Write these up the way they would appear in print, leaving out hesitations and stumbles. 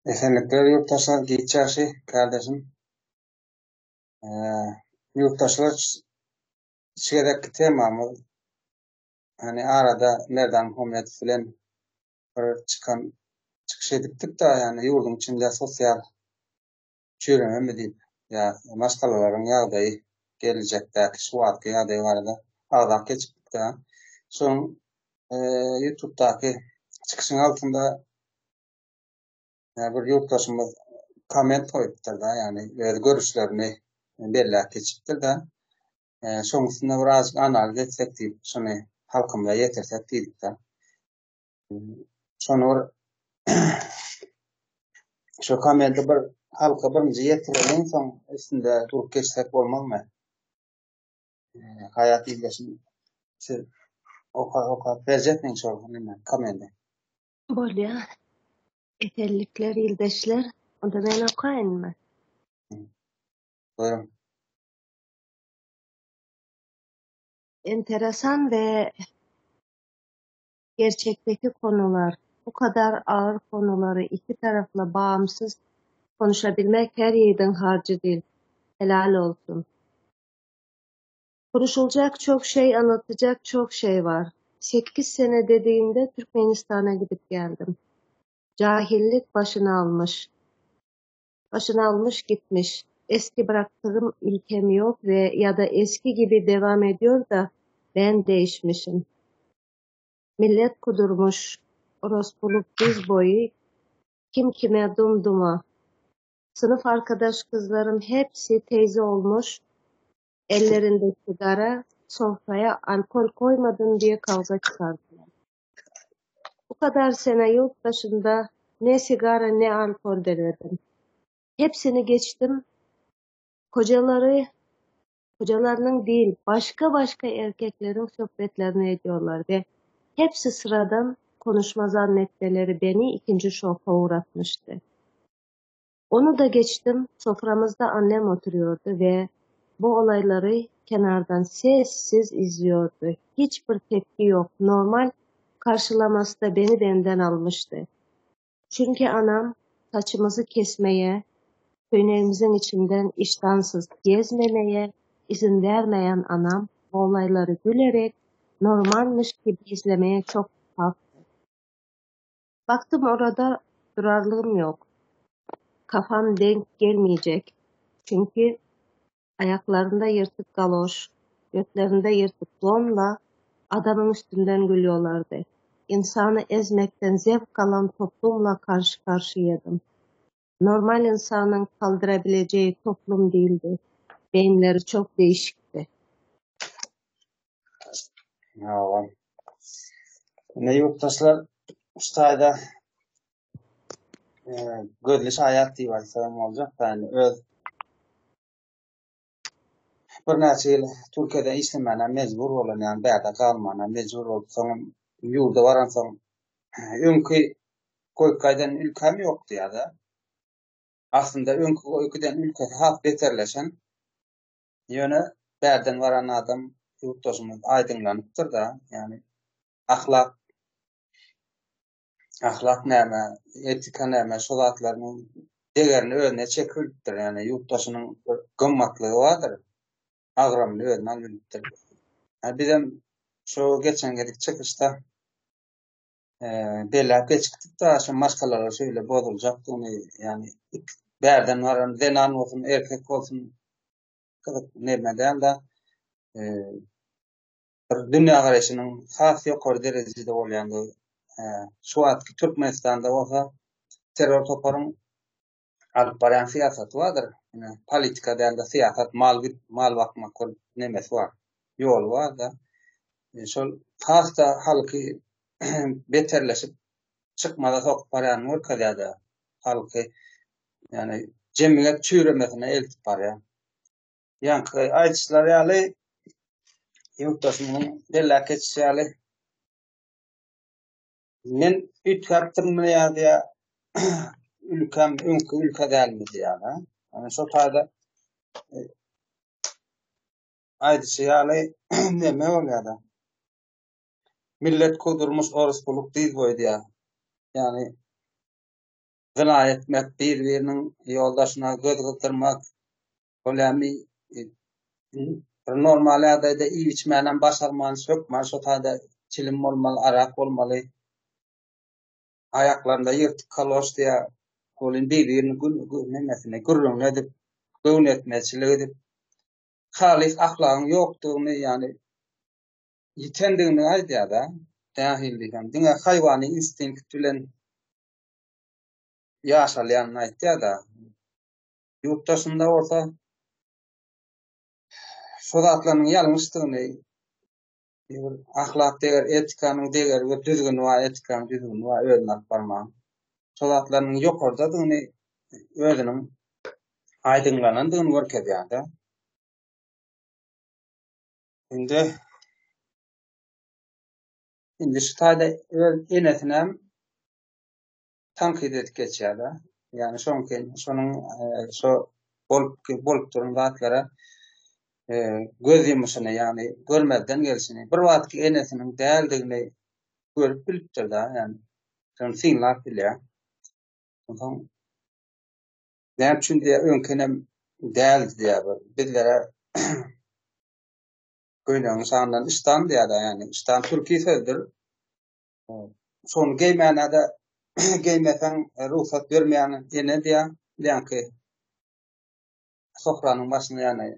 Esenlikler ýurtdaşlar giç ýagşy kardeşim. Ýurtdaşlar şu gezekki temamyz hani arada Merdan Muhammedow bilen bir çykan çykyş edipdik da ýani ýurduň içinde sosial çüýrememi diýip ýa maşgalalaryň ýagdaýy geljekdäki şu wagtky ýagdaýy barada agzap geçipdik da. Şoň YouTube'daky çykyşyň altynda bir ýurtdaşymyz komment goýupdyr-da, ýagny öz görüşlerini belläp geçipdir-de. Şoň üstünde bir azajyk analiz etsek diýip, şony halkymyza ýetirsek diýdik-de. Şony bir şu kommenti bir halka birinji ýetireliň, soň üstünde durup geçsek bolmazmy? Haýat ildeşim siz oka okap berjekmiň şol neme kommenti? Bolýar. Esenlikler ildeşler. Onda men okaýynmy? Buyurun. Enteresan ve gerçekteki konular, bu kadar ağır konuları iki tarafla bağımsız konuşabilmek her yiğidin harcı değil. Helal olsun. Konuşulacak çok şey, anlatacak çok şey var. 8 sene dediğinde Türkmenistan'a gidip geldim. Cahillik başını almış. Başını almış gitmiş. Eski bıraktığım ülkem yok ve ya da eski gibi devam ediyor da ben değişmişim. Millet kudurmuş. Orospuluk diz boyu. Kim kime dumduma. Sınıf arkadaş kızlarım hepsi teyze olmuş. Ellerinde sigara, sofraya alkol koymadın diye kavga çıkardılar. Bu kadar sene yurt başında ne sigara ne alkol denedim. Hepsini geçtim. Kocaları, kocalarının değil başka başka erkeklerin sohbetlerini ediyorlar ve hepsi sıradan konuşma zannetmeleri beni ikinci şoka uğratmıştı. Onu da geçtim. Soframızda annem oturuyordu ve bu olayları kenardan sessiz izliyordu. Hiçbir tepki yok. Normal karşılaması da beni benden almıştı. Çünkü anam saçımızı kesmeye, köynegimizin içinden iştansız gezmemeye izin vermeyen anam bu olayları gülerek normalmiş gibi izlemeye çok kalktı. Baktım orada durarlığım yok. Kafam denk gelmeyecek. Çünkü ayaklarında yırtık galoş, göklerinde yırtık donla adamın üstünden gülüyorlardı. İnsanı ezmekten zevk alan toplumla karşı karşıyaydım. Normal insanın kaldırabileceği toplum değildi. Beyinleri çok değişikti. Hawa. Ine ýurtdaşlar şu taýda gözli şaýat diýip aýtsam boljak ýagny öz birnäçe ýyl Türkiýede işlemäne mejbur bolan ýagny bärde galmana mejbur bolup soňam ýurda baransoň öňki goýup gaýdan ülkäm ýokdy ýa-da aslynda öňki goýup giden ülkesi has beterleşen ýöne bärden baran adam ýurtdaşymyz aýdyňlanypdyr-da ýagny ahlak ahlak näme, etika näme, şo zatlaryň degerini özüne çekip bilipdir. Ýagny ýurtdaşynyň bir gymmatlygy bardyr, agramyny özüne alyp bilipdir. Ýa bizem şo geçen gezek çykyşda belläp geçipdik-de, şo maşgalalar şeýle bozuljakdygyny, ýagny bärden baran zenan bolsun, erkek bolsun, gyzyk neme däl-de, bir dünýägaraýşynyň has ýokary derejede bolýandygy, şu wagtky Türkmenistanda bolsa terror toparyň alyp barýan syýasaty bardyr. Ine, politika däl-de syýasat, mal mal bakmak bir nemesi bar, ýoly bar-da. Şol has-da halky beterleşip çykmaza sokup barýanyny görkezýär-de, halky ýagny jemgyýet çüýremesine eltip barýar. Ýaňky aýdyşlary ýaly, ýurtdaşymyzyň belläp geçişi ýaly, men üýtgäpdirmi ýa diýýär, ülkäm öňki ülke dälmi diýýär. Ýani şo taýda e, aýdyşy ýaly neme bolýar-da. Millet kudurmuş oruspulyk dyz boýy diýýär. Ýani. Zyna etmek, bir-biriniň ýoldaşyna göz gyzdyrmak, bolýamy bir normal ýagdaýda iýip-içmänem başarman, hökman şo taýda çilim bolmaly, arak bolmaly. Aýaklarynda ýyrtyk kaloş diýýär. Welin bir-birini nemesine gürrüňini edip, göwnüýetmezçilik edip, halys ahlagyň ýokdugyny, ýagny ýitendigini aýdýar-da. Nähili diýsem, diňe haýwany instinkt bilen ýaşalýanyny aýtýar-da. Ýurt daşynda bolsa şo zatlaryň ýalňyşdygyny, bir ahlak deger, etikanyň degeri we düzgüni bar, etikanyň düzgüni bar özüni alyp barmagyň. Şo zatlaryň ýokardadygyny özüniň aýdyňlanandygyny görkezýär-de. Indi indi şu taýda öz enesinem tankyt edip geçýär-de. Ýagny şoňky şonuň şo bolup bolup duran zatlara göz ýumuşyny, ýagny görmezden gelşini, bir wagtky enesiniň däldigini görüp bilipdir-de, ýagny şony synlap bilýär. Onsoň näme üçin diýýär, öňki enem däldi diýýär bir. Bizlere köýnegiň şanyndan yşdan diýýär-de, ýagny yşdan türki sözdür. Şony geýmäne-de geýmeseň rugsat bermeýän ene diýýär. Ýaňky sofranyň başynda ýagny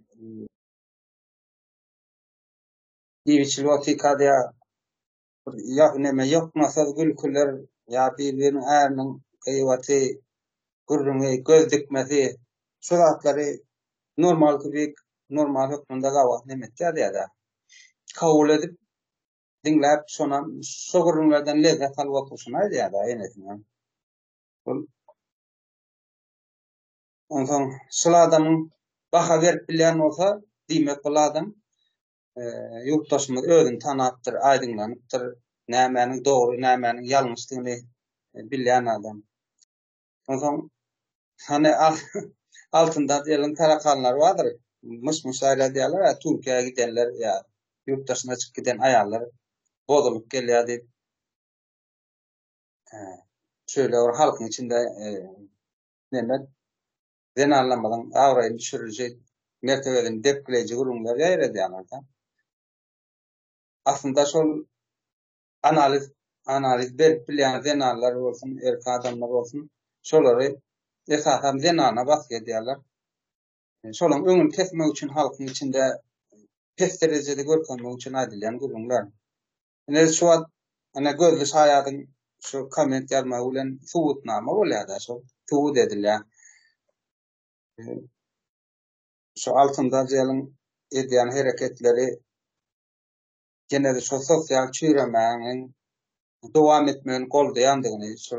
iýip-içilip otyrka diýýär. Bir ýa neme ýoknasyz gülküler ýa bir-biriniň äriniň gyýbaty, gürrüňi, göz dikmesi şu zatlary normal kubik, normal hökmünde gabat neme etýär diýýär-de. Kabul edip diňläp şonam şo gürrüňlerden lezzet alyp oturyşyny aýdýar-da enesine. Ol Onsoň şul adamyň baha berip bilýän bolsa, diýmek ol adam ýurtdaşymyz özüni tanapdyr, aýdyňlanypdyr, nämäniň dogry, nämäniň ýalňyşdygyny bilýän adam. Onsoň hany altynda diýeliň tarakanlar bardyr. Myş-myş aýladýarlar, ýa Türkiýä gidenler ýa ýurt daşyna çykyp giden aýallar bozulyp gelýär diýip. Şeýle bir halkyň içinde neme zenanlarymyzyň abraýyny düşüriji, mertebesini depgileýji gürrüňler ýaýradýarlar-da. Aslynda şol analiz analiz berip bilýän zenanlar bolsun, erkek adamlar bolsun, şolary esasan zenana basgy edýärler. Şolaryň öňüni kesmek üçin halkyň içinde pes derejede görkezmek üçin aýdylýan gürrüňler. Ine şu wagt ine gözli şaýadyň şu komment ýazmagy bilen subutnama bolýar-da şol subut edilýär. Şu Altyn Dajjalyň edýän hereketleri ýene-de şol sosial çüýremäniň dowam etmegini goldaýandygyny şu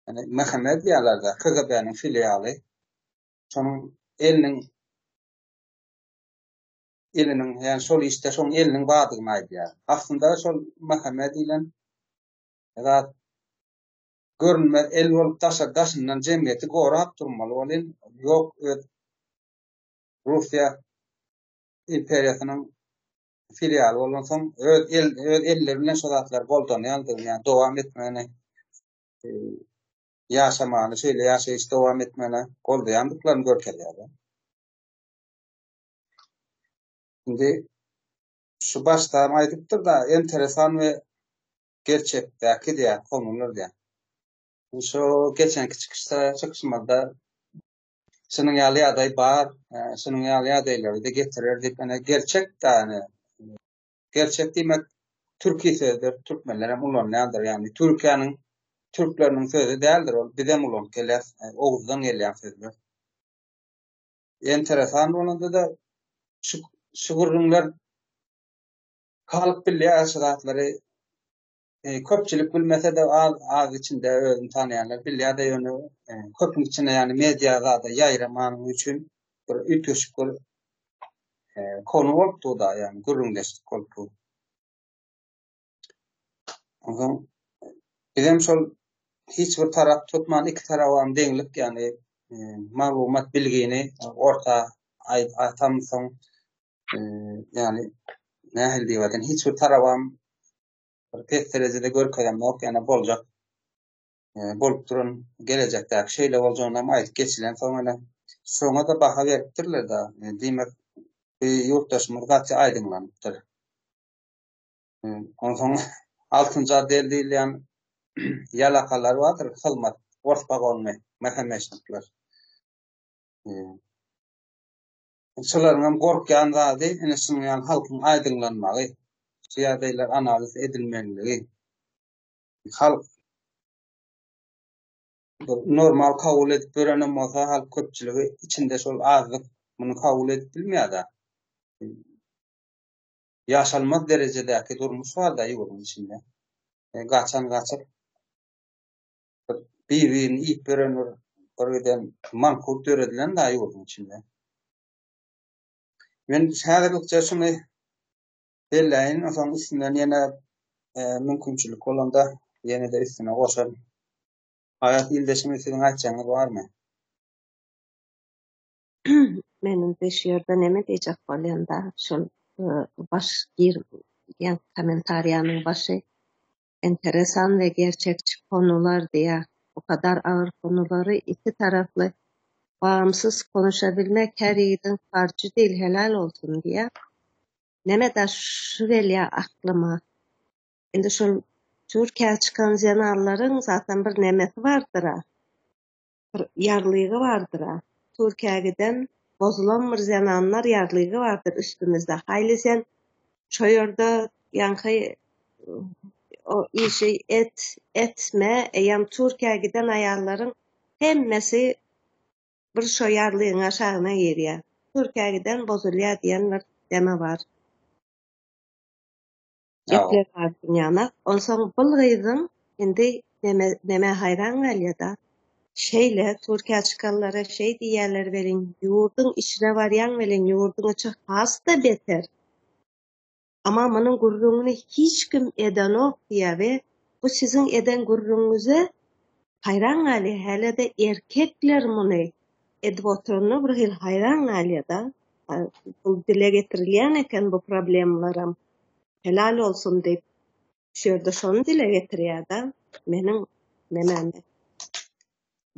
ýani MHM diýýärler-de, KGB-niň filialy. Şonuň eliniň eliniň, ýani şol işde şoň eliniň bardygyny aýdýar. Aslynda şol MHM diýlen zat görünmez el bolup daşary daşyndan jemgyýeti gorap durmaly welin ýok öz Russiýa imperiýasynyň filialy bolansoň öz el öz elleri bilen şo zatlary goldanýandygyny, ýani dowam etmegini e, ýaşamagyny, şeýle ýaşaýyş dowam etmegine goldaýandyklaryny görkezýär. Indi şu başda hem aýdypdyr-da, enteresan we gerçekdäki diýýär, konular diýýär. Şu geçenki çykyşda, çykyşymyzda şunuň ýaly ýagdaý bar, e, şunuň ýaly ýagdaýlary-da getirer diýip, ene gerçek da, gerçek diýmek türki sözdür, türkmenler hem ulanýandyr, ýagny Türkiýäniň türkleriniň sözi däldir ol, bizem ulanyp gelýäs, e, oguzdan gelýän sözler. Enteresan bolanda-da şu şu gürrüňler halk bilýär şu zatlary e, köpçülik bilmese-de az az içinde özüni tanaýanlar bilýär-de ýöne e, köpüň içinde ýagny media zada ýaýramany üçin bir üýtgeşik bir e, konu bolup dur-da, ýagny gürrüňdeşlik bolup dur. Onsoň bizem şol hiç bir tarap tutman iki tarabam deňlik ýagny e, maglumat bilgini orta aýtamsoň e, ýagny nähili diýip aýdan hiç bir tarabam bir pes derejede görkezemok ýagny boljak. Bolup duran gelejekdäki şeýle boljagynam aýdyp geçilensoň ene şoňa-da baha beripdirler-dä. Diýmek, bu ýurtdaşymyz gaty aýdyňlanypdyr. Onsoň altynjy otdel diýilýän ýalakalar bardyr, hyzmat, ors pagonly MHM-şnikler. Şolaryň hem gorkýan zady ine şunuň ýaly halkyň aýdyňlanmagy, şu ýagdaýlar analiz edilmeliligi. Halk normal kabul edip ýörenem bolsa, halk köpçüligi içinde şol azlyk muny kabul edip bilmeýär-de. Ýaşalmaz derejedäki durmuş bar-da ýurduň içinde. E, gaçan gaçyp, bir-birini iýip ýören bir bir giden mankurt döredilen da ýurduň içinde. Men häzirlikçe şuny belläýin, onsoň üstünden ýene e, mümkinçilik bolanda ýene-de üstüne goşaryn. Aýat ildeşimiz siziň aýtjagyňyz barmy? Men indi şu ýerde neme diýjek bolýan-da, şol e, baş gir ýa kommentariýanyň başy enteresan we gerçekçi konular diýýär. Bu kadar agyr konulary iki taraply bağımsız konuşabilmek her ýigidiň harjy değil helal olsun diýýär. Neme-de şu gelýär aklyma. Indi şol Türkiýä çykan zenanlaryň zaten bir nemesi bardyr-a. Bir ýarlygy bardyr-a. Türkiýä giden bozulan bir zenanlar ýarlygy bardyr üstümizde. Haýly sen şo ýerde ýaňky o işi et, etme, eýýäm Türkiýä giden aýallaryň hemmesi bir şo ýarlygyň aşagyna girýär. Türkiýä giden bozulýar diýen bir deme bar. Gepler bar dünýäne. Onsoň bul gyzyň indi neme neme haýran galýada. Şeýle Türkiýä çykanlara şeý diýýärler welin ýurduň içine barýaň welin ýurduň içi has-da beter. Ama munuň gürrüňini hiç kim edenok diýýär we bu siziň eden gürrüňiňize haýran galýar hälede erkekler muny edip oturanyna bir hili haýran galýada bu dile getirilýän eken bu problemlaram helal bolsun diýip şu ýerde şony dile getirýärda meniň nemäme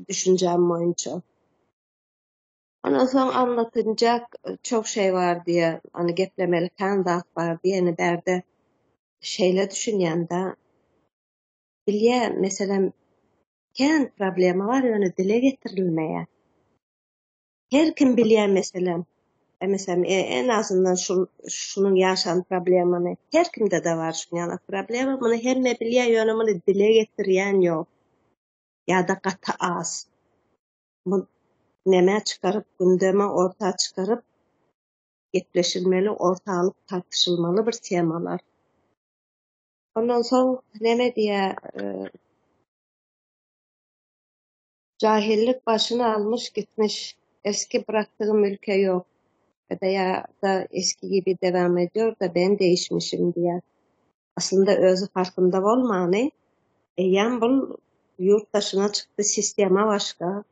düşünjäm boýunça. Ondan soň anlatynjak çok şey bar diýýär. Ony geplemeli kän zat bar diýýär. Indi bärde şeýle düşünýän-de. Bilýä, meselem, kän problema bar, ýöne dile getirilmeýär. Her kim bilýär meselem. E, meselem, e, en azyndan şu şunuň ýaşan problemany her kimde-de bar şunuň ýaly problema. Muny hemme bilýär, ýöne muny dile getirýän ýok. Ýa-da gaty az. Bu nämä çykaryp, gündeme orta çykaryp gepleşilmeli, orta alyp tartyşylmaly bir temalar. Ondan soň näme diýýär, Jahillik başyny almyş gitmiş, eski bıraktığım ülke yok ya da eski gibi devam ediyor da ben değişmişim diýýär. Aslynda özi farkynda bolmany, eýýäm bul ýurt daşyna çykdy, sistema başga,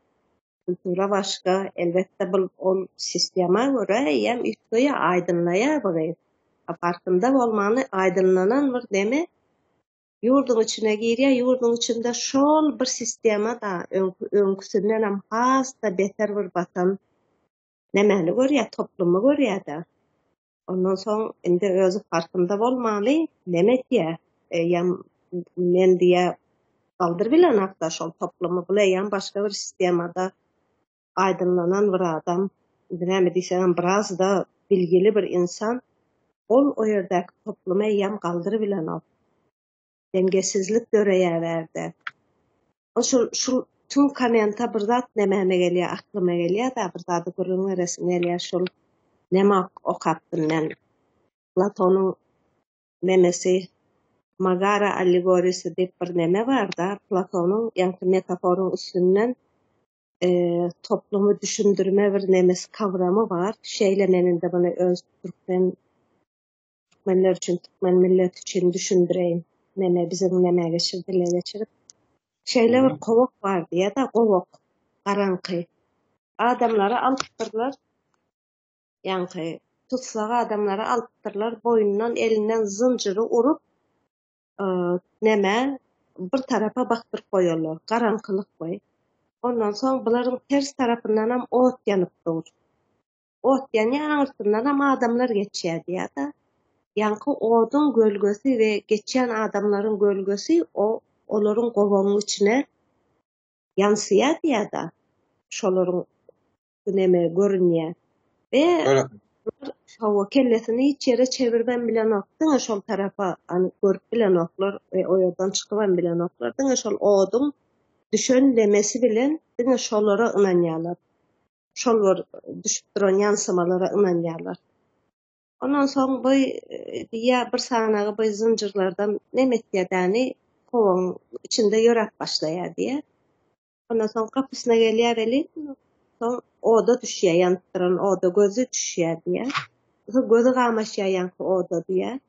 kultura başga, elbetde bul ol sistema görä eýýäm üýtgeýär, aýdynlaýar bu gyz. A farkynda bolmany aýdynlanan bir demi ýurduň içine girýär, ýurduň içinde şol bir sistema-da öňki öňküsindenem has-da beter bir batan nemäni görýär, toplumy görýär-de. Ondan soň indi özi farkynda bolmany neme etýä? Eýýäm men diýä galdyr bilenakda şol toplumy. Bul eýýäm başga bir sistemada aýdynlanan bir adam. Indi näme diýseňem biraz-da bilgili bir insan. Ol o ýerdäki toplumy eýýäm galdyr bilenok. Dengesizlik döreýär bärde. O şul şul tüm komenta bir zat nemäme gelýär aklyma gelýär-da bir zady gürrüň beresim gelýär şul neme okapdym men Platonyň nemesi Magara allegoriýasy diýip bir neme barda Platonyň ýaňky metaforyň üstünden toplumy düşündirme bir nemesi kawramy bar şeýle men indi muny öz türkmen Türkmenler üçin, türkmen milleti üçin düşündireýin. Neme biziň nämä geçir dile geçirip. Şeýle bir gowak bar diýýär-de, gowak, garaňky. Adamlary alypdyrlar, ýaňky tussag adamlary alypdyrlar, boýnundan, elinden zynjyry urup, nämä? bir tarapa bakdyryp goýarlar. Garaňkylyk we. Ondan soň bularyň ters tarapyndanam ot ýanyp dur. Ot ýanýar, aňyrsyndanam adamlar geçýär diýýär-de. Ýaňky oduň gölgesi we geçýän adamlaryň gölgesi o olaryň gowagyň içine ýansyýar diýýär-de. Şolaryň neme görünýär. We hawa kellesini hiç ýere çeviribem bilenok, diňe şol tarapa anyk görüp bilenoklar we o ýerden çykybam bilenoklar. Diňe şol oduň düşen lemesi bilen diňe şolara ynanýarlar. Şol bir düşüp duran ýansamalara ynanýarlar. Ondan soň bu diýýär bir sanagy bu zynjyrlardan neme etýär däni kowagyň içinde ýöräp başlaýar diýýär. Ondan soň gapysyna gelýär welin, soň oda düşýär, ýanyp duran oda gözi düşýär diýýär. Soň gözi gamaşýar ýaňky oda diýýär.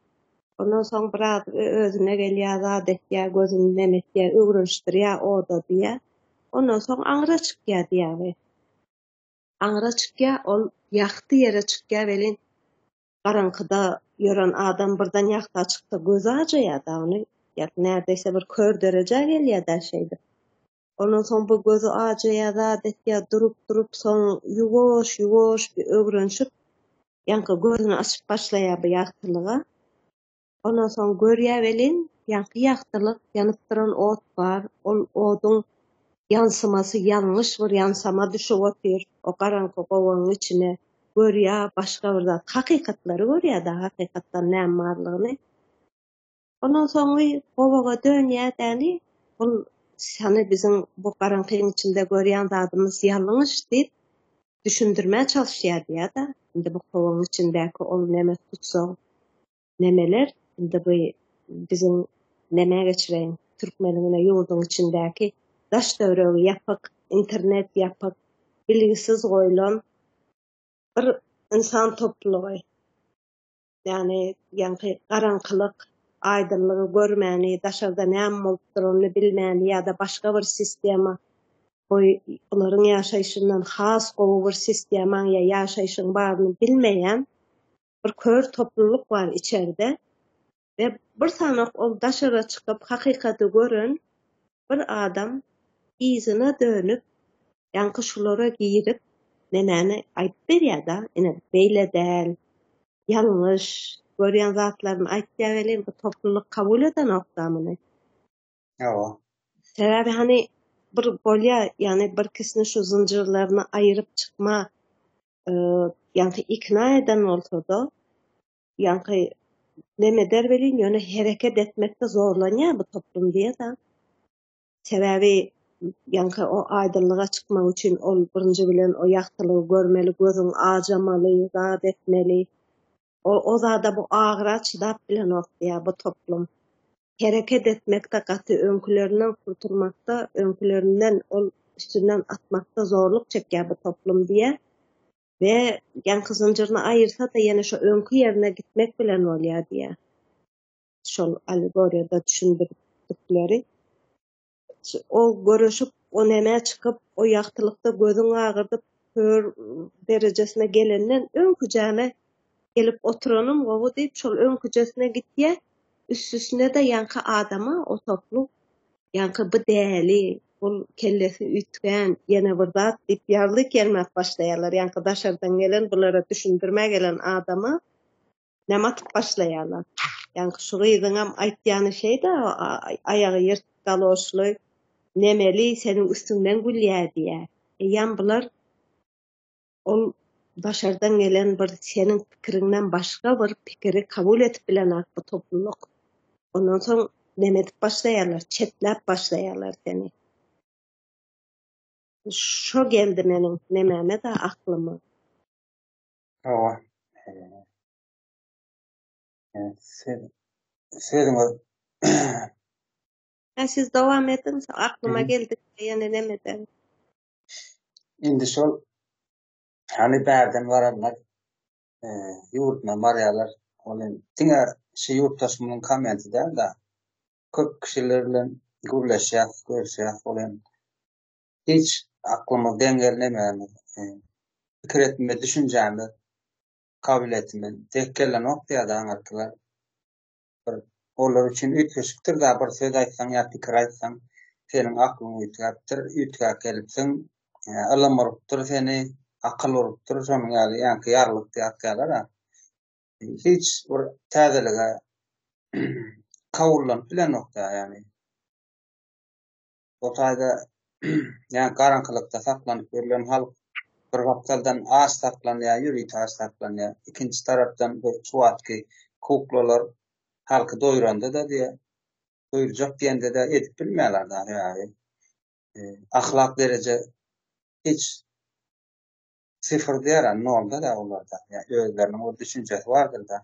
Ondan soň biraz özüne gelýär, zat etýär, gözüni neme etýär, öwrenişdirýär oda diýýär. Ondan soň aňra çykýar diýýär. Aňra çykýar, ol ýagty ýere çykýar welin, garaňkyda ýören adam birden ýagta çyksa gözi ajaýar-da ony, ýa nädeýse bir kör derejä gelýär-dä şeýdip. Ondan soň bu gözi ajaýar, zat etýär, durup-durup soň ýuwaş-ýuwaş bir öwrenişip, ýaňky gözüni açyp başlaýar bu ýagtylyga. Ondan soň görýär welin, ýaňky ýagtylyk, ýanyp duran ot bar, ol oduň ýansymasy ýalňyş bir ýansama düşüp otyr, o garaňky gowagyň içine. Görýär başga bir zat, hakykatlary görýär-de, hakykatdan näme barlygyny. Ondan soňy gowaga dönýär däli, ol hany biziň bu garaňkyň içinde görýän zadymyz ýalňyş diýip düşündirmä çalyşýar diýýär-de, indi bu gowagyň içindäki ol neme tutsag nemeler indi bu biziň nämä geçireýin türkmeniň ine ýurduň içindäki daş töweregi ýapyk internet ýapyk bilgisiz goýlan bir ynsan toplugy ýagny ýaňky garaňkylyk aýdyňlygy görmäni daşarda näme bolup duranyny bilmäni ýa-da başga bir sistema goý bularyň ýaşaýşyndan has gowy bir sistemaň ýa ýaşaýşyň baryny bilmeýän bir kör toplulyk bar içerde we bir sanak ol daşara çykyp hakykaty gören bir adam yzyna dönüp ýaňky şulara girip nemäni aýdyp berýärda ine beýle däl ýalňyş görýän zatlaryny aýtýar welin bu toplulyk kabul edenokda muny. Hawa. Sebäbi hany bir bolýa ýagny bir kisini şu zynjyrlaryny aýyryp çykma ýaňky ikna eden bolsa-da, ýaňky neme eder welin, ýöne hereket etmekde zorlanýar bu toplum diýe-de. Sebäbi ýaňky o aýdyňlyga çykmak üçin ol birinji bilen o ýagtylygy görmeli, gözüň ajamaly, zat etmeli. O, o zada bu agyra çydap bilenok diýýär bu toplum. Hereket etmekde gaty öňkülerinden kurtulmakda, öňkülerinden ol üstünden atmakda zorluk çekýär bu toplum diýýär. We ýaňky zynjyryny aýyrsa-da ýene şo öňki ýerine gitmek bilen bolýar diýýär. Şol allegoriýada düşündirdikleri. O göreşip, o nämä çykyp, o ýagtylykda gözüň agyrdyp, kör derejesine gelenden öňküjäme gelip oturanym gowy diýip, şol öňküjesine gitýär. Üstesine-de ýaňky adama o topluk, ýaňky bu däli, bul kellesi üýtgän, ýene bir zat diýip ýazlyk ýelmäp başlaýarlar. Ýaňky daşardan gelen, bulara düşündirmä gelen adama Näme atyp başlaýarlar. Ýaňky şu gyzyňam aýtýany şeý-dä, aýagy ýyrtyk galoşly, nemeli seniň üstüňden gülýär diýýär. Eýýäm bular ol daşardan gelen bir seniň pikiriňden başga bir pikiri kabul edip bilenok bu topluluk. Ondan soň neme edip başlaýarlar, çetläp başlaýarlar seni. Şo geldi meniň nemäme-de aklyma. Hawa. Sözüňiz Hä siz dowam ediň, aklyma geldi, ýene neme ederin. Indi şol hany bärden baranlar ýurduna barýarlar. Ol diňe şu ýurtdaşymyň kommenti däl-de, köp kişiler bilen gürleşýäs, görüşýäs. Ol hem hiç aklymyz deň gelnemämiz, pikir etme düşünjämiz, kabyletimiz dek gelenok diýýär aňyrkylar. Bir Olar üçin üýtgeşikdir-dä, bir söz aýtsaň ýa pikir aýtsaň, seniň aklyň üýtgäpdir, üýtgäp gelipsiň, ylym urupdyr seni, akyl urupdyr, şonuň ýaly ýaňky ýarlyk diýip atýarlar-a. Hiç bir täzelige kabullanyp bilenok-da, ýagny. O taýda ýa garaňkylykda saklanyp ýörlen halk bir gapdaldan aç saklanýar, ýörite aç saklanýar. Ikinji tarapdan bu şu wagtky kuklalar halky doýranda-da diýýär, doýurjak diýende-de edip bilmeýärler da sebäbi ahlak dereje hiç Sifr diýer, nolda-da olarda. Ýa özleriniň bir düşünjesi bardyr-da.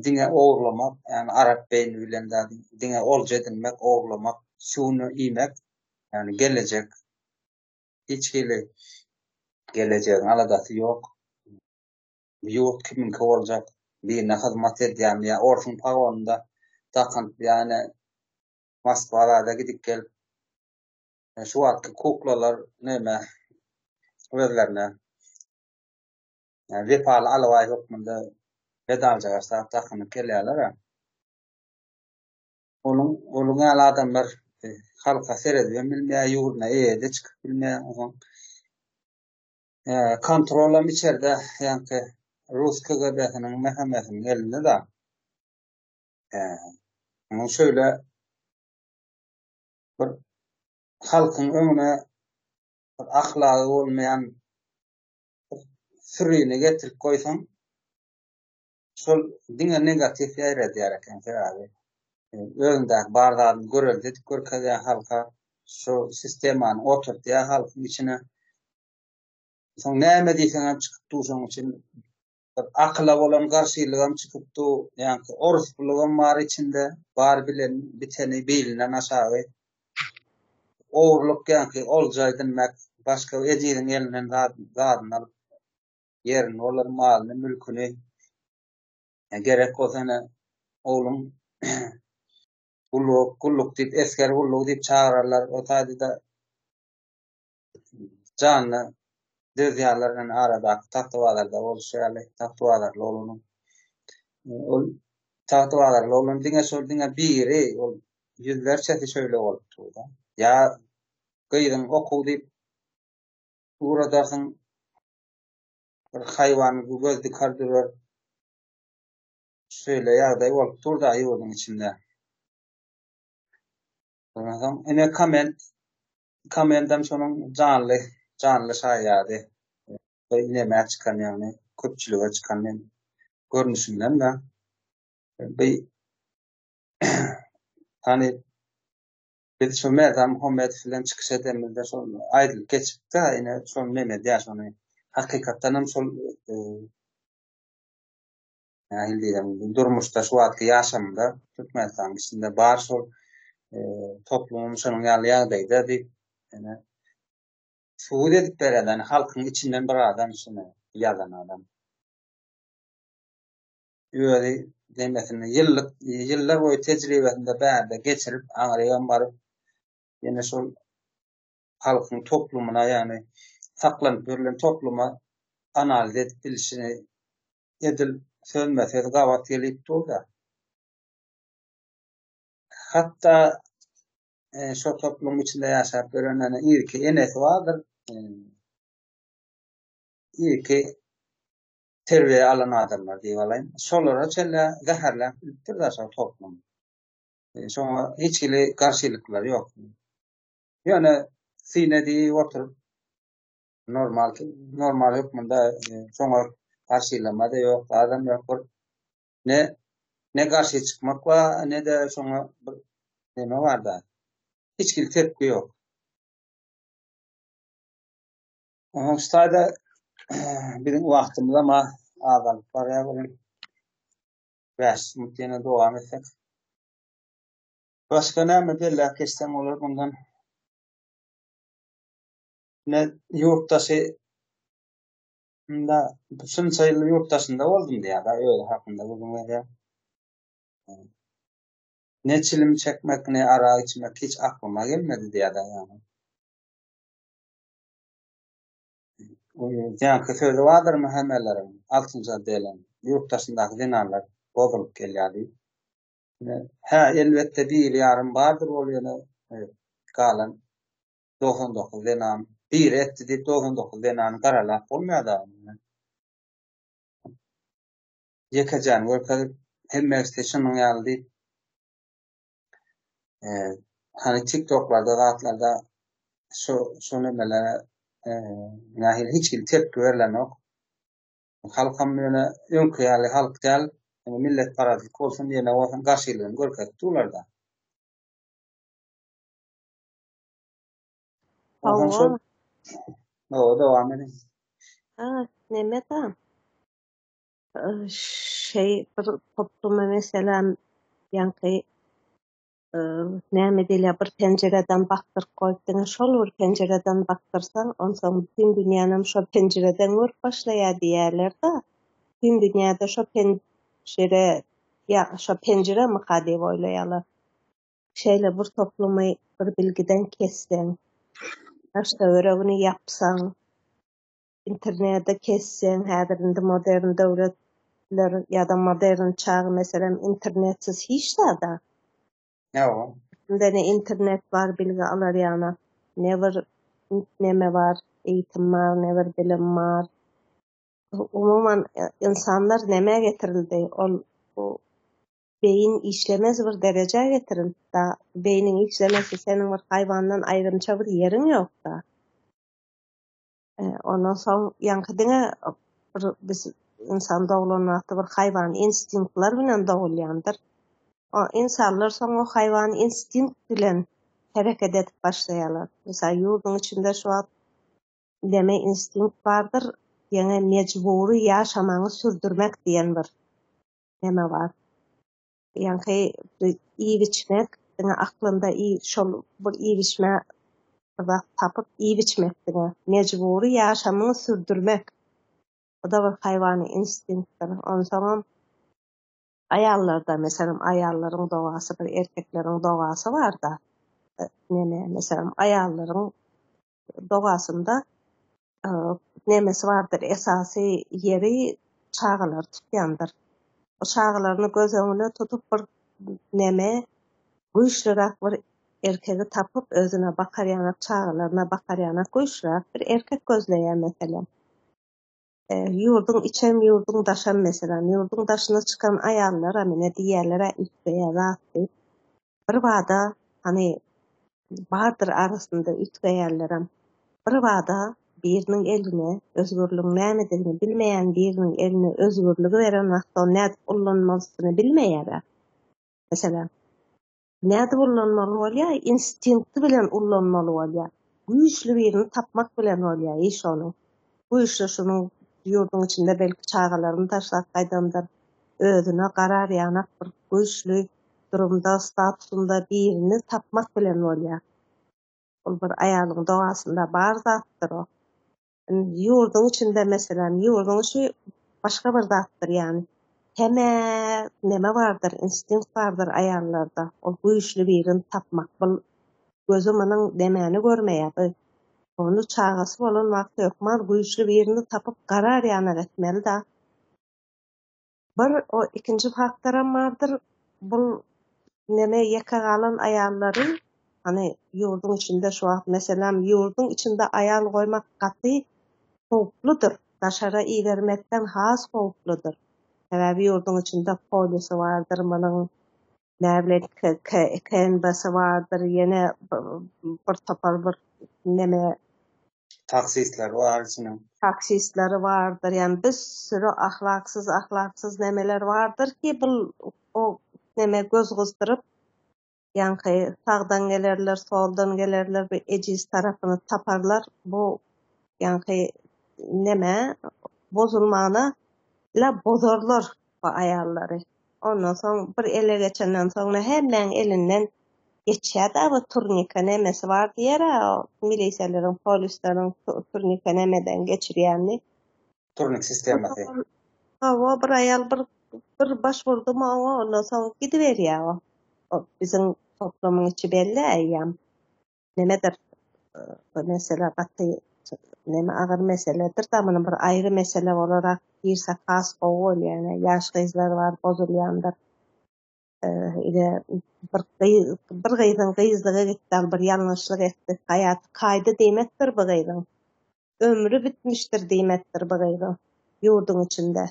Diňe ogurlamak, ýagny arap beýni bilen zady, diňe olja edinmek, ogurlamak, suwuny iýmek, ýagny gelejek hiç hili gelejegiň aladasy ýok. Bu ýurt kimiňki boljak, birine hyzmat edýärmi ýa orsuň pagonynda dakynyp, ýa-ni Moskwa zada gidip gelip Şu wagtky kuklalar neme özlerine wepaly alabaý hökmünde medaljagaş zat dakynyp gelýärler-ä. Onuň onuň ýaly adamlar e, halka seredibem bilmeýär, ýurduna eýe-de çykyp bilmeýär. Onuň e, kontrolam içerde, ýaňky rus KGB-siniň MHM-siniň elinde-de. E, onuň şöyle bir halkyň öňüne bir ahlagy bolmaýan bir sürini getirip goýsaň, şol diňe negatiw ýaýradýar eken sebäbi özündäki bar zadyny görelde edip görkezýär halka, şu sistemany oturtýar halkyň içine. Soň näme diýseňem çykyp dur şoň üçin Bir akyla bolan garşylygam çykyp dur, ýaňky oruspulygam bar içinde, bar bilen biteni bilinden aşagy. Ogurlyk ýaňky olja edinmek, başga ejiziň elinden zadyny alyp, ýerini bolar, malyny, mülküni, gerek bolsa ene ogluň gulluk, gulluk diýip, esger gullugy diýip çagyrarlar, o taýda-da Janyna dözýärler ýöne aradaky Tagtabazarda bolşy ýaly Tagtabazarly oglanyň ol Tagtabazarly oglan diňe şol diňe biri ol ýüzlerçesi şöyle bolup durda. Ýa gyzyň okuw diýip ugradarsyň bir haýwan göz dikar durar. Şeýle ýagdaý bolup dur-da ýurduň içinde. Ondan soň ine komment Komendam şonuň janly, janly şaýady. Bir nemä çykan ýagny köpçülige çykan men görnüşinden-de bir hany biz şu Merdan Muhammedow bilen çykyş edenimizde şol aýdylyp geçipdi, ine şol neme edýär şony. Hakykatdan hem şol e, nähili diýsem, durmuşda şu wagtky ýaşamda Türkmenistanyň içinde bar şol e, toplumym şonuň ýaly ýagdaýda diýip, ýöne subut edip beren, ýani halkyň içinden bir adam şuny ýazan adam. Özi demesini ýyllyk ýyllar boýy tejribesinde bärde geçirip, aňrygam baryp, ýene şol halkyň toplumyna, ýagny saklanyp ýörlen topluma analiz edip bilişini edil sözme-söz gabat gelip dur-da. Hatda e, şo toplumyň içinde ýaşap ýören ýane irki enesi bardyr. E, irki terbiýe alan adamlar diýip alaýyn. Şolara çenli zäherläp bilipdir-de şo toplum. E, şoňa hiç hili garşylyklary ýok. Ýöne syn edip oturyp normal normal hökmünde e, şoňa garşylama-da ýok, zadam ýok. Bir ne ne garşy çykmak bar, ne-de şoňa bir neme bar-da. Hiç hili tepki ýok. Onuň şu taýda biziň wagtymyz ama azalyp barýar welin. 5 minut ýene dowam etsek. Başga näme belläp geçseň bolar bundan? Ne ýurt daşy nda şunça ýyl ýurt daşynda boldum diýýär-de, özi hakynda gürrüň berýär. Ne çilim çekmek, ne arak içmek hiç aklyma gelmedi diýýär-de ýagny. Ýaňky sözi bardyr MHM-leriň, altynjy otdeliň, ýurt daşyndaky zenanlar bozulyp gelýär diýip. Hä, elbetde biri ýarym bardyr ol ýöne galan 99 zenan biri etdi diýip 99 zenany garalap bolmaýar da. Ýekejäni görkezip hemmesi şunuň ýaly diýip hany TikToklarda zatlarda şu şu nemelere nähili hiç hili tepki berlenok. Halkam ýöne öňki ýaly halk däl, ýöne milletparazlyk bolsun, ýene bolsun garşylygyny görkezip durlar-da. Onsoň şol Hawa, dowam ediň. Ha, neme-da? Şeý bir topluma meselem ýaňky näme diýilýär, bir penjireden bakdyryp goýup, diňe şol bir penjireden bakdyrsaň, onsoň bütin dünýänem şol penjireden görüp başlaýar diýýärler-de. Bütin dünýäde şo penjire ýa şo penjiremika diýip oýlaýarlar. Şeýle bir toplumy bir bilgiden kesseň, daş-töweregini ýapsaň, interneti kesseň, häzir indi modern döwletler ýa-da modern çag meselem internetsiz hiç zada. Ýok. Indi ne internet bar bilgi alar ýaly, ne bir neme bar, eýitim bar, ne bir bilim bar. Umuman ynsanlar nämä getirildi? Ol beýin işlemez bir derejä getirildi da. Beýniň işlemesi seniň bir haýwandan aýrymça bir ýeriň ýok-da. Ondan soň ýaňky diňe bir biz ynsan doglan wagty bir haýwan instinktler bilen dogulýandyr. O ynsanlar soň o haýwan instinkt bilen hereket edip başlaýarlar. Mysal ýurduň içinde şu wagt deme instinkt bardyr, ýeňe mejbury ýaşamaňy sürdürmek diýen bir neme bar. Ýaňky iýip-içmek, diňe aklynda şol bir iýip-içme bir zat tapyp iýip-içmek diňe. Mejbury ýaşamyňy sürdürmek. Bu-da bir haýwany instinktdir. Onsoňam aýallarda, meselem, aýallaryň dogasy bir erkekleriň dogasy bar-da. Neme, meselem, aýallaryň dogasynda nemesi bardyr, esasy ýeri çagalar tutýandyr. O çagalaryny göz öňüne tutup bir neme güýçliräk bir erkegi tapyp özüne bakar ýanak, çagalaryna bakar ýanak güýçliräk bir erkek gözleýär meselem. Ýurduň içem, ýurduň daşam meselem. Ýurduň daşyna çykan aýallara mine diýýärler-ä üýtgeýär zat diýip. Birbada hany bardyr arasynda üýtgeýänlerem. Birbada biriniň eline özgürligiň nämedigini bilmeýän biriniň eline özgürligi beren wagty ony nädip ullanmalysyny bilmeýär-ä. Meselem, nädip ullanmaly bolýar? Instinkti bilen ullanmaly bolýar. Güýçli birini tapmak bilen bolýar iş onuň. Güýçli şunuň ýurduň içinde belki çagalaryny taşlap gaýdandyr. Özüne garar ýanak bir güýçli durumda, statusynda birini tapmak bilen bolýar. Ol bir aýalyň dogasynda bar zatdyr o. Indi ýurduň içinde meselem, ýurduň içi başga bir zatdyr ýagny. Heme neme bardyr, instinkt bardyr aýallarda. Ol güýçli birini tapmak. Bul gözi munuň nemäni görmeýär. Bu ony çagasy bolan wagty hökman güýçli birini tapyp garar ýanak etmeli-da. Bir o ikinji faktoram bardyr, bul neme ýeke galan aýallary hany ýurduň içinde şu wagt meselem ýurduň içinde aýal goýmak gaty howpludyr, daşara ibermekden has howpludyr. Sebäbi ýurduň içinde polisi bardyr munuň näbilen KNB-si bardyr ýene bir topar bir neme Taksistler bar içiniň. Taksistleri bardyr. Ýani bir sürü ahlaksyz ahlaksyz nemeler bardyr ki bul o neme göz gyzdyryp ýaňky sagdan gelerler soldan gelerler bir ejiz tarapyny taparlar bu ýaňky neme bozulmana la bozarlar bu aýallary. Ondan soň bir ele geçenden soňra hemmäň elinden geçýär-dä bu turnika nemesi bar diýer-ä o milisiýaleriň, polisleriň turnika nemeden geçirýänini. Turnik sistemasy. Hawa, bir aýal bir bir baş urdumy oňa ondan soň gidiberýär o. O biziň toplumyň içi belli eýýäm. Nemedir bu mesele gaty neme agyr meseledir da muny bir aýry mesele bolarak girsek has gowy bolýar ýaş gyzlar bar bozulýandyr. Ine bir gyz, bir gyzyň gyzlygy gitdi, al bir ýalňyşlyk etdi. Haýaty kaýdy diýmekdir bu gyzyň. Ömri bitmişdir diýmekdir bu gyzyň ýurduň içinde.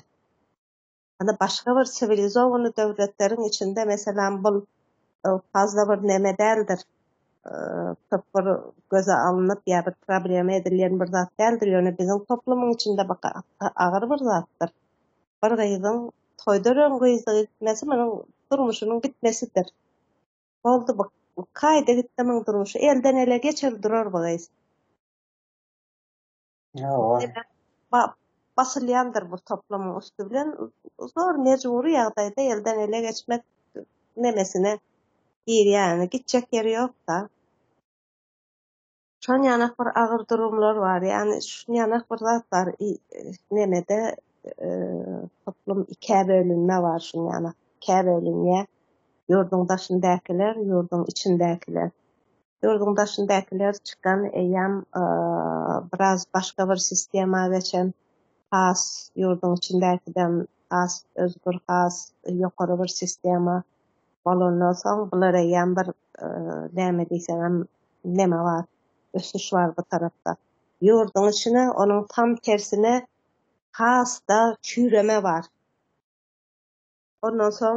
Ýa-da başga bir siwilizowany döwletleriň içinde meselam bul fazla bir neme däldir. Köp bir göze alnyp ýa bir problema edilýän bir zat däldir. Ýöne biziň toplumyň içinde bu agyr bir zatdyr. Bir gyzyň toýdan öň gyzlyga gitmesi munuň durmuşynyň bitmesidir. Boldy bu. Kaýda gitdi muň durmuşy. Elden ele geçer durar bu gyz. Hawa. Basylýandyr bu toplumyň üsti bilen. Zor mejbury ýagdaýda elden ele geçmek nemesine girýär. Gitjek ýeri ýok-da. Şon ýanak bir agyr durumlar bar. Ýagny şun ýanak bir zat bar. Nemede toplum ikä bölünme bar şun ýanak. Ikä bölünýär. Ýurduň daşyndakylar, ýurduň içindäkiler. Ýurduň daşyndakylar çykan eýýäm biraz başga bir sistema geçen, has ýurduň içindäkiden has özgür, has ýokary bir sistema bolandan soň bular eýýäm bir näme diýseňem neme bar, ösüş bar bu tarapda. Ýurduň içine onuň tam tersine has-da çüýreme bar. Ondan soň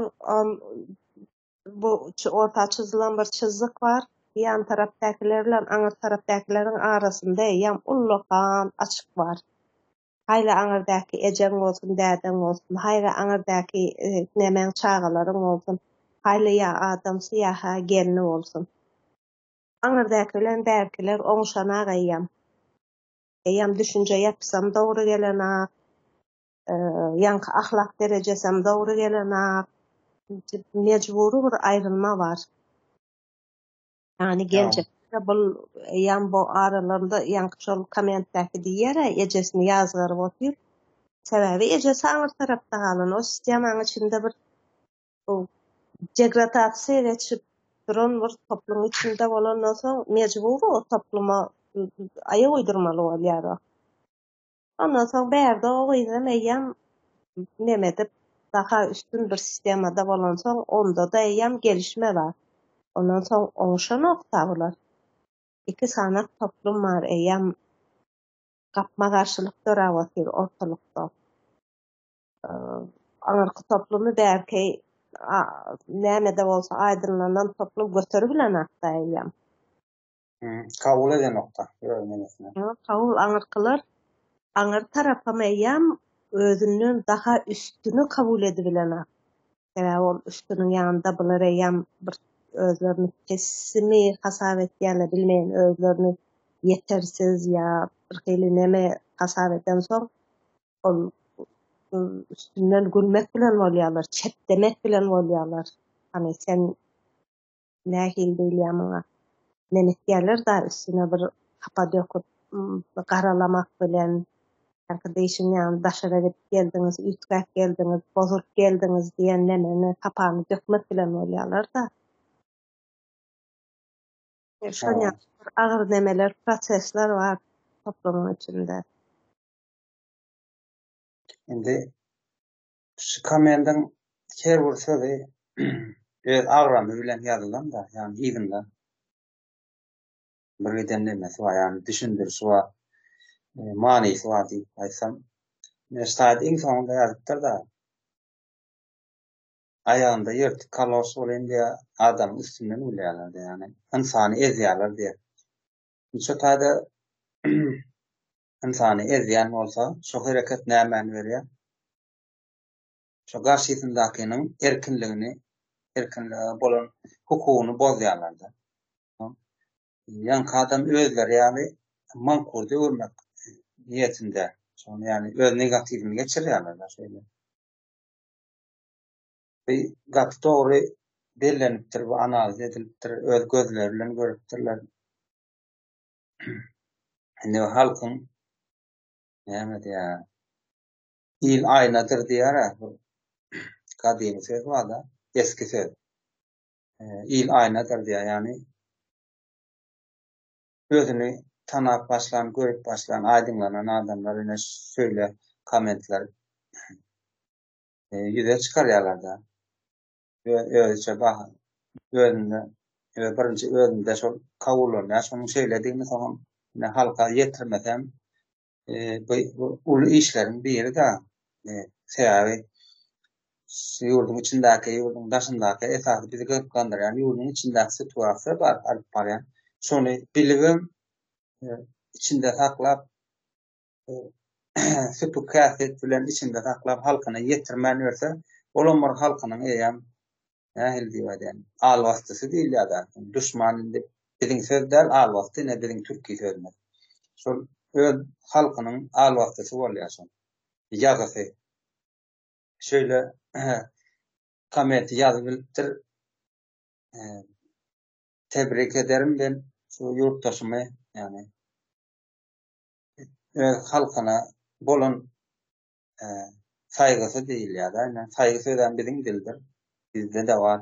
bu orta çyzylan bir çyzyk bar. Ýan tarapdakylar bilen aňyr tarapdakileriň arasynda eýýäm ullakan açyk bar. Haýly aňyrdaky ejeň bolsun, dädeň bolsun, haýly aňyrdaky nemäň çagalaryň bolsun, haýly ýa adamsy ýa-ha gelni bolsun. Aňyrdaky bilen bärkiler oňşanak eýýäm. Eýýäm düşünje ýapysam dogry gelenak, ýaňky ahlak derejesem dogry gelenak. Mejbury bir aýrylma bar. Ýagny geljekde bul eýýäm bu aralarynda ýaňky şol kommentdäki diýýär-ä ejesini ýazgaryp otyr. Sebäbi ejesi aňyr tarapda galan, o sistemanyň içinde bir bu degradasiýa geçip duran bir toplumyň içinde bolandan soň mejbury o topluma aýak uýdurmaly bolýar o. Ondan soň bärde o gyzam eýýäm neme edip, daha üstün bir sistemada bolansoň, onda-da eýýäm gelişme bar. Ondan soň oňuşanok-da bular. Iki sanak toplum bar, eýýäm gapma-garşylyk döräp otyr ortalykda. Aňyrky toplumy bärki näme-de bolsa aýdyňlanan toplum göteribilenok-da eýýäm. Kabul edenokda öz nemesine. Kabul aňyrkylar aňyr tarapam eýýäm özünden daha üstüni kabul edibilenak. Sebäbi ol üstüniň ýanynda bular eýýäm bir özlerini pessimi hasap etýärler bilmeýän özlerini ýetersiz ýa bir hili neme hasap edensoň ol üstünden gülmek bilen bolýarlar, çepdemek bilen bolýarlar. Hany sen nähili diýilýär muňa, men etýärler-da üstüne bir hapa döküp, garalamak bilen, ýaňky diýşiň ýaly daşara gidip geldiňiz, üýtgäp geldiňiz, bozulyp geldiňiz diýen nemeni, hapany dökmek bilen bolýarlar-da. Şol ýaly bir agyr nemeler, prosesler bar toplumyň içinde. Indi Şu kommendiň her bir sözi öz agramy bilen ýazylan-da, ýagny yzynda bir giden nemesi bar, ýagny düşündirişi bar, manysy bar diýip aýtsam. Ine şu taýda iň soňunda ýazypdyr-da, aýagynda ýyrtyk kaloş bolýan diýýär, adamyň üstünden gülýärler diýýär, ýagny ynsany ezýärler diýýär. Şu taýda ynsany ezýän bolsa, şo hereket nämäni berýär? Şo garşysyndakynyň erkinligini, erkinlige bolan hukugyny bozýarlar-da. Ýaňky adam özleri ýaly mankurda öwürmek niýetinde, şony ýagny öz negatiwini geçirýärler-de şeýle. Bu gaty dogry bellenipdir, bu analiz edilipdir, öz gözleri bilen görüpdirler. Indi halkyň näme diýýär? Il aýnadyr diýýär-ä. Gadymy söz bar-da, eski söz. Il aýnadyr diýýär, ýagny özüni tanap başlan, görüp başlan, aýdyňlanan adamlar ine şeýle kommentler ýüze çykarýarlar-da. Özüçe baha özünde birinji özünde şol kabullanýar. Şonuň şeýledigini soňam ine halka ýetirmesem bu uly işleriň biri-de. Sebäbi şu ýurduň içindäki, ýurduň daşyndaky esasy bizi gyzyklandyrýan ýurduň içindäki situasiýa bar alyp barýan. Şony bilibem içinde saklap süpük häsiýet bilen içinde saklap halkyna ýetirmän ýörse, olam bir halkynyň eýýäm nähili diýip aýdaýyn, albastysy diýilýär-dä. Duşman indi biziň söz däl, albasty ine biziň türki sözümiz. Şol öz halkynyň albastysy bolýar şol. Ýazysy. Şeýle kommenti ýazyp bilipdir. Tebrik ederim ben şu ýurtdaşymy, ýagny öz halkyna bolan saýgysy diýilýär-de. Ine, saýgy sözem biziň dildir. Bizde-de bar.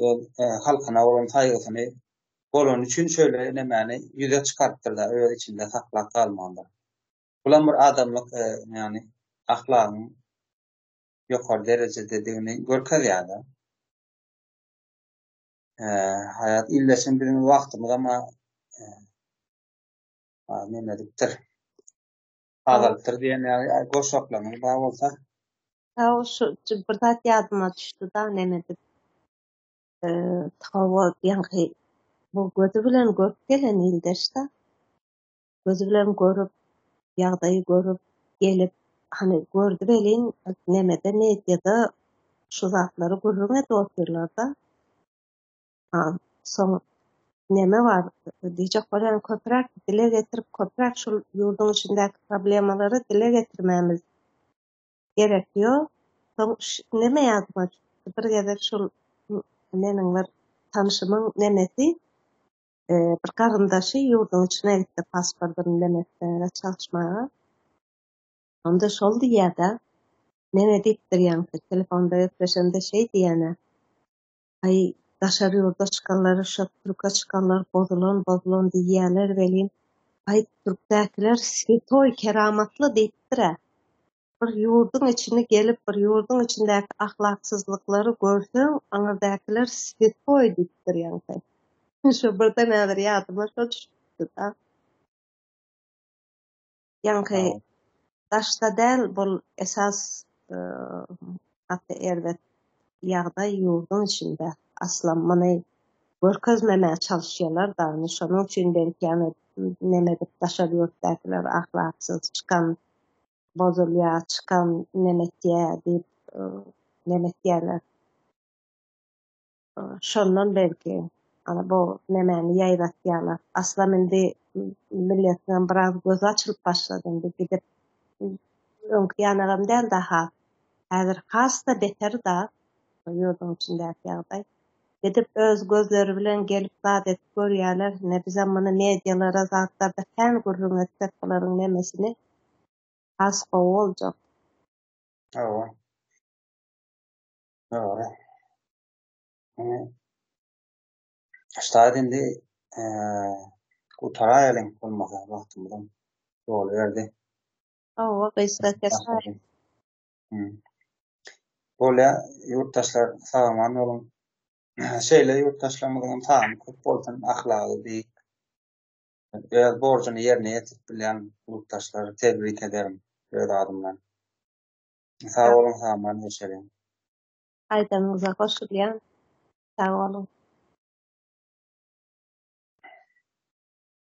Öz halkyna bolan saýgysyny bolany üçin şeýle nemäni ýüze çykarypdyr-da, öz içinde saklap galmandyr. Bulam bir adamlyk, ýagny ahlagyň ýokary derejededigini görkezýär-de. Haýat ildeşim biziň wagtymyzam neme edipdir. Azalypdyr diýen ýaly goşaklaryň bar bolsa. Hawa, şu bir zat ýadyma düşdi-da, neme edip. Hawa, ýaňky bu gözi bilen görüp gelen ildeş-de. Gözi bilen görüp, ýagdaýy görüp gelip, hany gördi welin, nemede mediada şu zatlary gürrüň edip otyrlar-da. Soň neme bar diýjek bolýan köpräk dile getirip köpräk şul ýurduň içindäki problemalary dile getirmämiz gerek ýok. Soň neme ýadyma düşdi bir gezek şul meniň bir tanşymyň nemesi bir garyndaşy ýurduň içine gitdi pasportyny neme etmäge çalyşmaga. Onda şol diýýär-de neme diýipdir ýaňky telefonda gepleşende şeý diýýän-ä Aý, daşary ýurda çykanlary şo türke çykanlar bozulan bozulan diýýäler welin, aý türkdäkiler swetoý keramatly diýipdir-ä. Bir ýurduň içini gelip bir ýurduň içindäki ahlaksyzlyklary görseň aňyrdäkiler swetoý diýipdir ýaňky. Şo birden häzir ýadyma şo düşüpdi-da. Ýaňky daşda däl bul esas gaty erbet ýagdaý ýurduň içinde aslam muny görkezmemä çalyşýalar da indi şonuň üçin belki ýany neme edip daşary ýurtdakylar ahlaksyz çykan bozulýa çykan neme etýä diýip neme etýäler. Şondan belki, ana bu nemäni ýaýratýarlar. Aslam indi milletiňem biraz gözi açylyp başlady indi gidip öňki ýanagam däl daha. Häzir has-da beter da ýurduň içindäki ýagdaý. Gidip öz gözleri bilen gelip zat edip görýärler. Ine bizem muny medialara zatlarda kän gürrüň etsek bularyň nemesini has gowy boljak. Hawa. Dogry. Ştaýt indi gutaraýalyň bolmasa wagtymyzam doluberdi. Hawa, gysga kesäýeli. Bolýa, ýurtdaşlar sag-aman boluň. Şeýle ýurtdaşlarymyzyňam sany köp bolsun, ahlagy beýik. Öz borjuny ýerine ýetirip bilýän ýurtdaşlary tebrik ederin öz adymdan. Sag boluň, sag-aman ýaşalyň. Aýdanyňyza goşulýan. Sag boluň.